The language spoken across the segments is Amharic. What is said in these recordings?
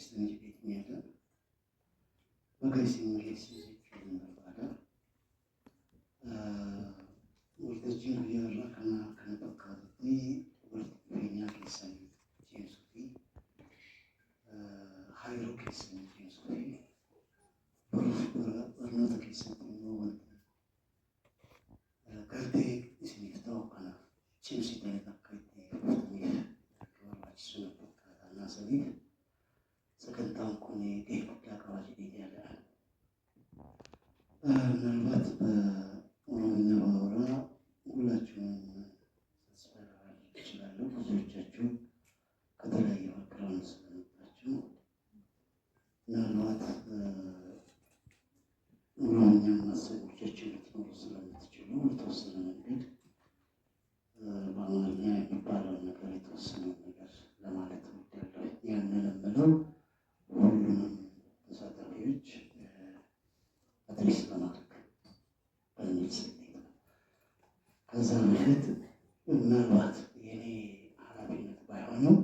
Geessan jedheetiin yaada. Baga isin geesse jechuun barbaada. Waltajjiin guyyaa irraa kana fakkaatutti walitti dhufeenyaa keessan cimsuu fi hariiroo keessan cimsuu fi baruuf barnoota keessatti immoo wanta galtee isiniif ta'u kana cimsitanii akka itti fuftaniif akka barbaachisu na fakkaata. Naasaniif sagantaan kun gahee guddaa qaba jedhee yaada. ምናልባት በኦሮምኛ ባወራ ሁላችሁም ተስፋ ላደርግ እችላለሁ። ብዙዎቻችሁ ከተለያየ background ስለመጣችሁ ምናልባት ኦሮምኛ ማሰቦቻችሁ ልትኖሩ ስለምትችሉ በተወሰነ መንገድ በአማርኛ የሚባለውን ነገር የተወሰነ ነገር ለማለት እወዳለሁ። ያንን የምለው ሁሉንም ተሳታፊዎች address ለማድረግ በሚል ስሌት ነው። ከዛ በፊት ምናልባት የኔ ኃላፊነት ባይሆንም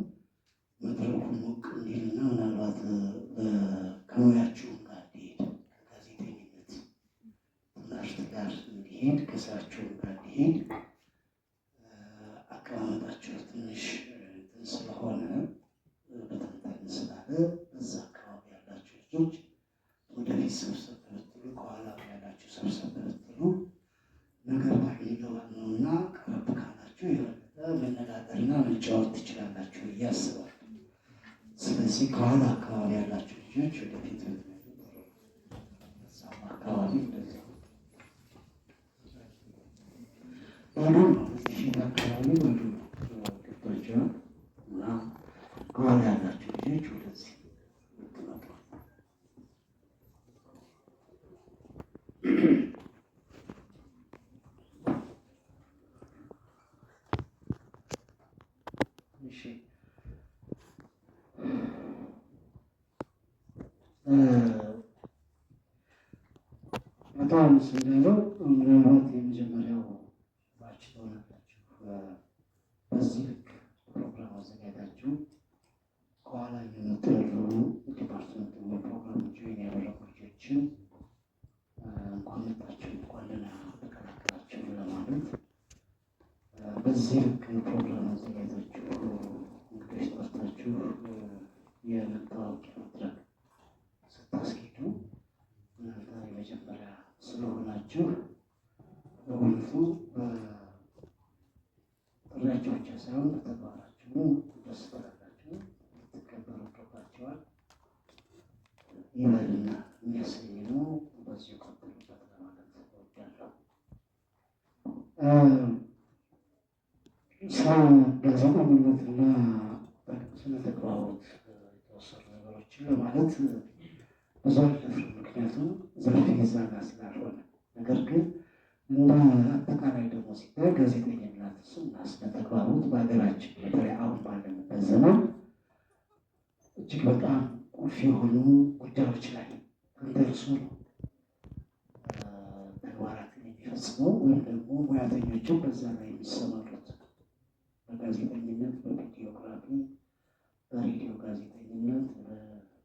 መድረኩ ሞቅ እንዲልና ምናልባት ከሙያችሁም ጋር እንዲሄድ፣ ከጋዜጠኝነት ትምህርት ጋር እንዲሄድ፣ ከስራችሁም ጋር እንዲሄድ አቀማመጣችሁ ትንሽ እንትን ስለሆነ በተንተን ስላለ በዛ አካባቢ ያላችሁ ልጆች ወደፊት ሰብሰብ ብትሉ፣ ከኋላ ያላችሁ ሰብሰብ ብትሉ ነገር ባይን ይገባል ነው እና ቀረብ ካላችሁ የበለጠ መነጋገርና መጫወት ትችላላችሁ ብዬ አስባለሁ። ስለዚህ ከኋላ አካባቢ ያላችሁ ልጆች ወደፊት ብትመጡ ጥሩ ነው። በዛም አካባቢ እንደዚያው ባዶ ነው። እዚህ ፊት አካባቢ ባዶ ነው። ገብቷችኋል? እና ከኋላ ያላችሁ ልጆች ወደዚህ ብትመጡ። እሺ፣ አቶ ዮሐንስ እንዳለው ምናልባት የመጀመሪያው batch ትሆናላችሁ። በዚህ ልክ ፕሮግራም አዘጋጅታችሁ ከኋላ እየመጡ ያሉ department ፕሮግራም join ያደረጉ ልጆችን እንኳን መጣችሁ፣ እንኳን ደህና ተቀላቀላችሁ ለማለት በዚህ ልክ ፕሮግራም አዘጋጅታችሁ እንግዶች ጠርታችሁ የመታወቂያ መድረክ ስታስኬዱ እናንተ የመጀመሪያ ስለሆናችሁ በእውነቱ በጥሪያችሁ ብቻ ሳይሆን በተግባራችሁ ደስ ትላላችሁ፣ ልትከበሩ ይገባችኋል። ይበልና የሚያሰኝ ነው። በዚሁ ቀጥሉበት ለማለት እወዳለሁ። ስለ ጋዜጠኝነትና ስነ ተግባቦት የተወሰኑ ነገሮችን ለማለት ብዙ አልደፍርም፣ ምክንያቱም ዘርፌ እዛ ጋር ስላልሆነ። ነገር ግን እንደ አጠቃላይ ደግሞ ሲታይ ጋዜጠኝነት እና ስነ ተግባቦት በሀገራችን በተለይ አሁን ባለንበት ዘመን እጅግ በጣም ቁልፍ የሆኑ ጉዳዮች ላይ ተንተርሶ ነው ተግባራትን የሚፈጽመው ወይም ደግሞ ሙያተኞችን በዛ ላይ የሚሰማሩት በጋዜጠኝነት፣ በ videography፣ በሬዲዮ ጋዜጠኝነት፣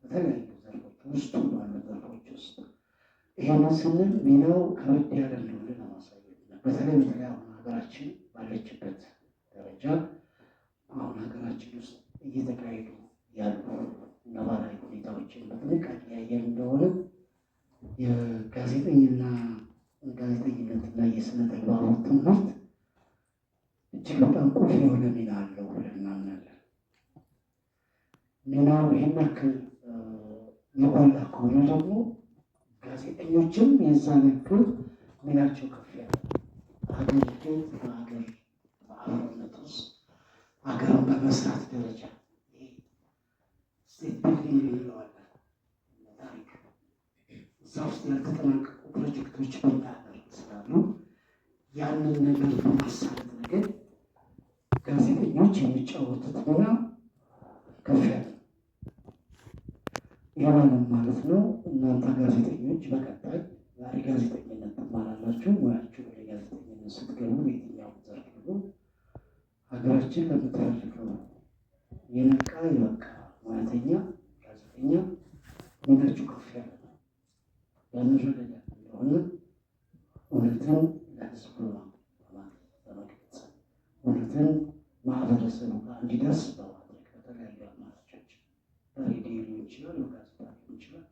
በተለያዩ ዘርፎች ውስጡ ባሉ ዘርፎች ውስጥ ይሄንን ስንል ሚናው ከበድ ያለ እንደሆነ ለማሳየት ነው። በተለይ በተለይ አሁን ሀገራችን ባለችበት ደረጃ አሁን ሀገራችን ውስጥ እየተካሄዱ ያሉ ነባራዊ ሁኔታዎችን በጥንቃቄ ያየን እንደሆነ የጋዜጠኝና ጋዜጠኝነትና የስነ ተግባቦት ትምህርት እጅግ በጣም ቁልፍ የሆነ ሚና አለው ብለን እናምናለን። ሚናው ይህን ያክል የጎላ ከሆነ ደግሞ ጋዜጠኞችም የዛን ያክል ሚናቸው ከፍ ያለ በሀገር እድገት፣ በሀገር በአብሮነት ውስጥ ሀገርን በመስራት ደረጃ state building እንለዋለን። ታሪክ እዛ ውስጥ ያልተጠናቀቁ ፕሮጀክቶች በኛ ሀገር ስላሉ ያንን ነገር በማሳለጥ ነገር ጋዜጠኞች የሚጫወቱት ሚና ከፍ ያለ ነው። ይህ ማለት ነው። እናንተ ጋዜጠኞች በቀጣይ ዛሬ ጋዜጠኝነት ትማራላችሁ። ሙያችሁ ወደ ጋዜጠኝነት ስትገቡ በየትኛውም ዘርፍ ይሁን ሀገራችን ለምትፈልገው የነቃ የበቃ ሙያተኛ ጋዜጠኛ ጋዜጠኛ ሚናችሁ ከፍ ያለ ነው። ያንረዳዳ እንደሆነ እውነትን ለህዝቡ በመግለጽ፣ እውነትን ማህበረሰቡ ጋር እንዲደርስ በማድረግ፣ በተለያዩ አማራጮች በሬዲዮ ሊሆን ይችላል፣ በጋዜጣ ሊሆን ይችላል፣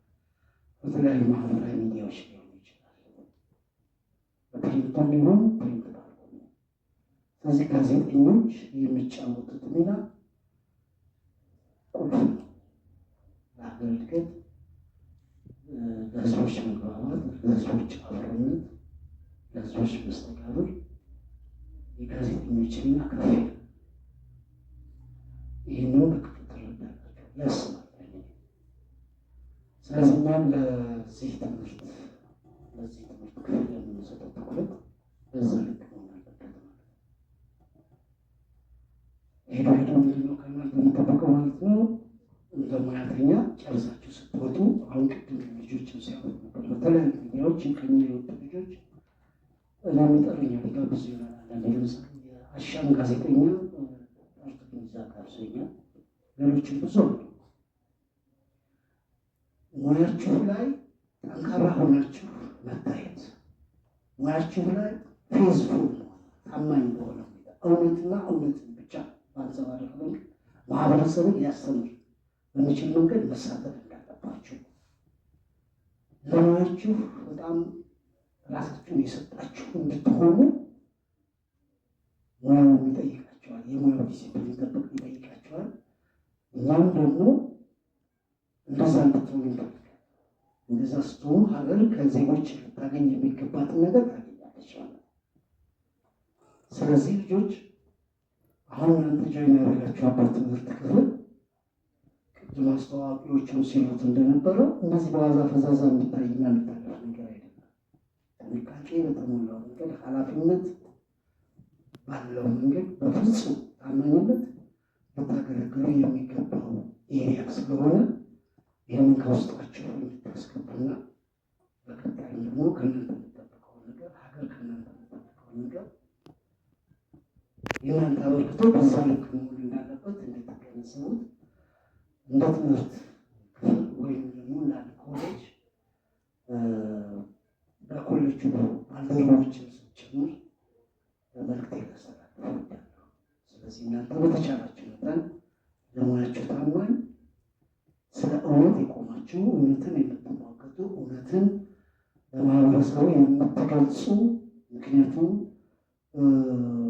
በተለያዩ ማህበራዊ ሚዲያዎች ሊሆን ይችላል፣ በ print ም ይሁን print ባልሆነ። ስለዚህ ጋዜጠኞች የሚጫወቱት ሚና ቁልፍ ነው። ለሀገር እድገት፣ ለህዝቦች መግባባት፣ ለህዝቦች አብሮነት፣ ለህዝቦች መስተጋብር የጋዜጠኞች ሚና ከፍ ያለ። ይህንን በቅጡ ትረዳላችሁ ያስባል። ስለዚህ እኛም ለዚህ ትምህርት ክፍል የምንሰጠው ትኩረት በዛ ልክ መሆን አለበት ማለት ነው። ሄዶ ሄዶ ምንድነው ከእናንተ የሚጠበቀው ማለት ነው? እንደ ሙያተኛ ጨርሳችሁ ስትወጡ፣ አሁን ቅድም ልጆችን ሲያወሩ ነበር። በተለያዩ ሚዲያዎች ከኛ የወጡ ልጆች እኔም ይጠሩኛል፣ ይጋብዙኛል። አንዳንዴ ለምሳሌ የአሻም ጋዜጠኛ ጠርቶኝ እዛ ጋብዞኛል። ሌሎችም ብዙ አሉ። ሙያችሁ ላይ ጠንካራ ሆናችሁ መታየት፣ ሙያችሁ ላይ faithful፣ ታማኝ በሆነ ሁኔታ፣ እውነትና እውነትን ብቻ ባንጸባረቀ መንገድ፣ ማህበረሰብን ሊያስተምር በሚችል መንገድ መሳተፍ እንዳለባችሁ፣ ለሙያችሁ በጣም ራሳችሁን የሰጣችሁ እንድትሆኑ ሙያው ይጠይቃቸዋል። የሙያው ዲሲፕሊን ይጠይቃቸዋል። እኛም ደግሞ እንደዛ እንድትሆኑ እንፈልጋለን። እንደዛ ስትሆኑ ሀገር ከዜጎች ልታገኝ የሚገባትን ነገር ታገኛለች ማለት ነው። ስለዚህ ልጆች፣ አሁን እናንተ join ያደረጋችሁበት ትምህርት ክፍል ቅድም አስተዋዋቂዎቹም ሲሉት እንደነበረው እንደዚህ በዋዛ ፈዛዛ የሚታይና የሚታለፍ ነገር አይደለም። ጥንቃቄ በተሞላው መንገድ፣ ኃላፊነት ባለው መንገድ፣ በፍጹም ታማኝነት ልታገለግሉ የሚገባው area ስለሆነ ይህንን ከውስጣችሁ እንድታስገቡና በቀጣይም ደግሞ ከእናንተ የሚጠበቀው ነገር፣ ሀገር ከእናንተ የሚጠበቀው ነገር፣ የእናንተ አበርክቶ በዛ ልክ መሆን እንዳለበት እንድትገነዘቡት እንደ ትምህርት ክፍል ወይም ደግሞ እንደ አንድ ኮሌጅ በኮሌጁ ባልደረቦችን ጭምር መልዕክት ላስተላልፍ እወዳለሁ። ስለዚህ እናንተ በተቻላችሁ መጠን ለሙያችሁ ታማኝ፣ ስለ እውነት የቆማችሁ፣ እውነትን የምትሟገቱ፣ እውነትን ለማህበረሰቡ የምትገልጹ፣ ምክንያቱም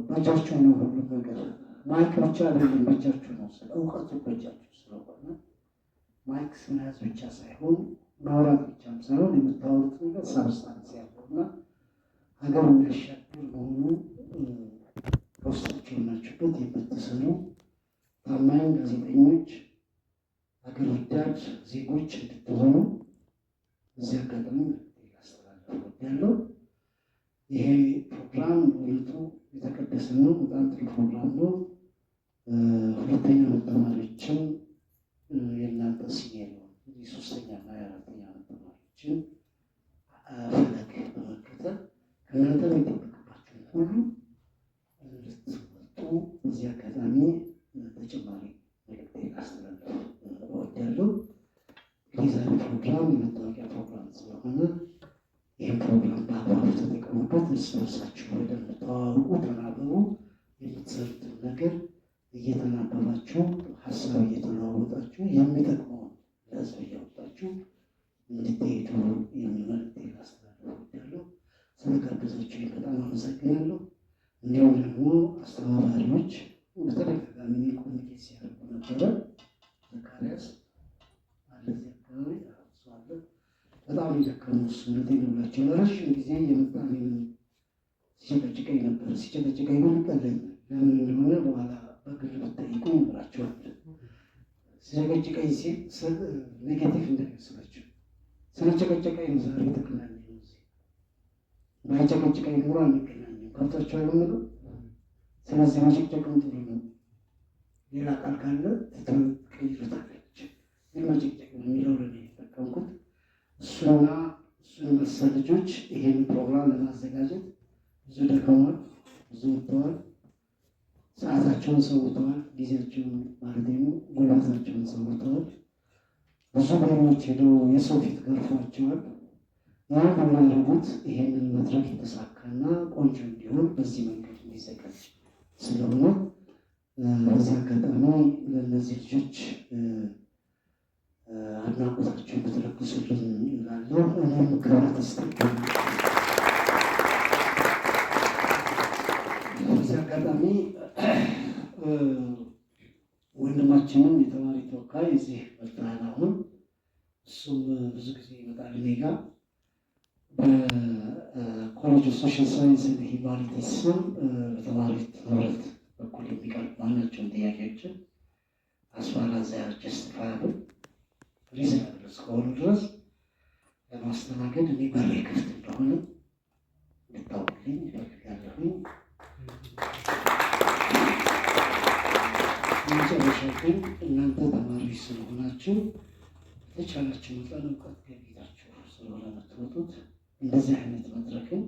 በእጃችሁ ነው ሁሉም ነገር። Mic ብቻ አይደለም፣ በእጃችሁ ነው። ስለ እውቀቱ በእጃችሁ ስለሆነ mic መያዝ ብቻ ሳይሆን፣ ማውራት ብቻም ሳይሆን፣ የምታወሩት ነገር substance ያለው እና ሀገር የሚያሻግር መሆኑ ከውስጣችሁ የሆናችሁበት የምትሰሩ ታማኝ ጋዜጠኞች፣ ሀገር ወዳድ ዜጎች እንድትሆኑ እዚህ አጋጣሚ መልዕክቴን ላስተላልፍ እወዳለሁ። ይሄ ፕሮግራም በእውነቱ የተቀደሰ ነው። በጣም ጥሩ ፕሮግራም ነው። ሁለተኛ ዓመት ተማሪዎችም የእናንተ senior የሶስተኛ እና የአራተኛ ዓመት ተማሪዎችን ፈለግ በመከተል ከእናንተ የሚጠበቅባቸውን ሁሉ እንድትወጡ በዚህ አጋጣሚ ተጨማሪ መልዕክቴን ላስተላልፍ እወዳለሁ። እንግዲህ ዛሬ ፕሮግራም የመታወቂያ ፕሮግራም ስለሆነ ይህን ፕሮግራም በአግባቡ ተጠቀሙበት። እርስ በርሳችሁ በደንብ ተዋወቁ፣ ተናበቡ። የምትሰሩትን ነገር እየተናበባችሁ፣ ሀሳብ እየተለዋወጣችሁ፣ የሚጠቅመውን ለህዝብ እያወጣችሁ እንድትሄዱ የሚል መልዕክቴን ላስተላልፍ እወዳለሁ። ስለጋበዛችሁኝ በጣም አመሰግናለሁ። እንዲሁም ደግሞ አስተባባሪዎች በተደጋጋሚ communicate ሲያደርጉ ነበረ። ዘካርያስ አለ እዚህ አካባቢ፣ እሱ አለ። በጣም የደከሙ እሱ፣ እውነቴን ነው የምላቸው። ለረዥም ጊዜ የመጣ እኔንም ሲጨቀጭቀኝ ነበር። ሲጨቀጭቀኝ ግን ይቀለኛል። ለምን እንደሆነ በኋላ በግል ብትጠይቁ ይኖራቸዋል። ሲጨቀጭቀኝ ሲል negative እንዳይመስላችሁ፣ ስለጨቀጨቀኝ ነው ዛሬ የተገናኘነው እዚህ። ባይጨቀጭቀኝ ኖሮ አንገናኝም። ገብቷችኋል የምለው? ስለዚህ መጨቅጨቅም ጥሩ ነው። ሌላ ቃል ካለ ትቀይሩታለች። ግን መጨቅጨቅ የሚለው ለእኔ የተጠቀምኩት። እሱና እሱን መሰል ልጆች ይሄን ፕሮግራም ለማዘጋጀት ብዙ ደክመዋል፣ ብዙ ወጥተዋል፣ ሰዓታቸውን ሰውተዋል፣ ጊዜያቸውን ማለት ነው፣ ጉልበታቸውን ሰውተዋል። ብዙ መሪዎች ሄደው የሰው ፊት ገርፏቸዋል። ያን የሚያደርጉት ይሄንን መድረክ የተሳካና ቆንጆ እንዲሆን በዚህ መንገድ እንዲዘጋጅ ስለሆነ በዚህ አጋጣሚ ለእነዚህ ልጆች አድናቆታችሁን ብትለግሱልን እላለሁ። እኔም ክብረት ይስጥልኝ። በዚህ አጋጣሚ ወንድማችንም የተማሪ ተወካይ እዚህ መጥተሃል። አሁን እሱም ብዙ ጊዜ ይመጣል እኔ ጋ። በ College of Social Science and Humanities ስም በተማሪ ህብረት በኩል የሚቀርቡ ማናቸውን ጥያቄዎችን as far as they are justifiable, reasonable እስከሆኑ ድረስ ለማስተናገድ እኔ በሬ ክፍት እንደሆነ እንድታውቁልኝ እፈልጋለሁኝ። መጨረሻ ግን እናንተ ተማሪዎች ስለሆናችሁ በተቻላችሁ መጠን እውቀት ገብይታችሁ ስለሆነ የምትወጡት እንደዚህ አይነት መድረክን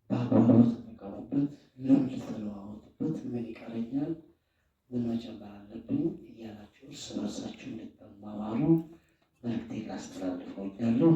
በአግባቡ ተጠቀሙበት፣ ልምድ ተለዋወጡበት። ምን ይቀረኛል፣ ምን መጨመር አለብኝ እያላችሁ እርስ በርሳችሁ እንድትማማሩ መልዕክቴን ላስተላልፍ እወዳለሁ።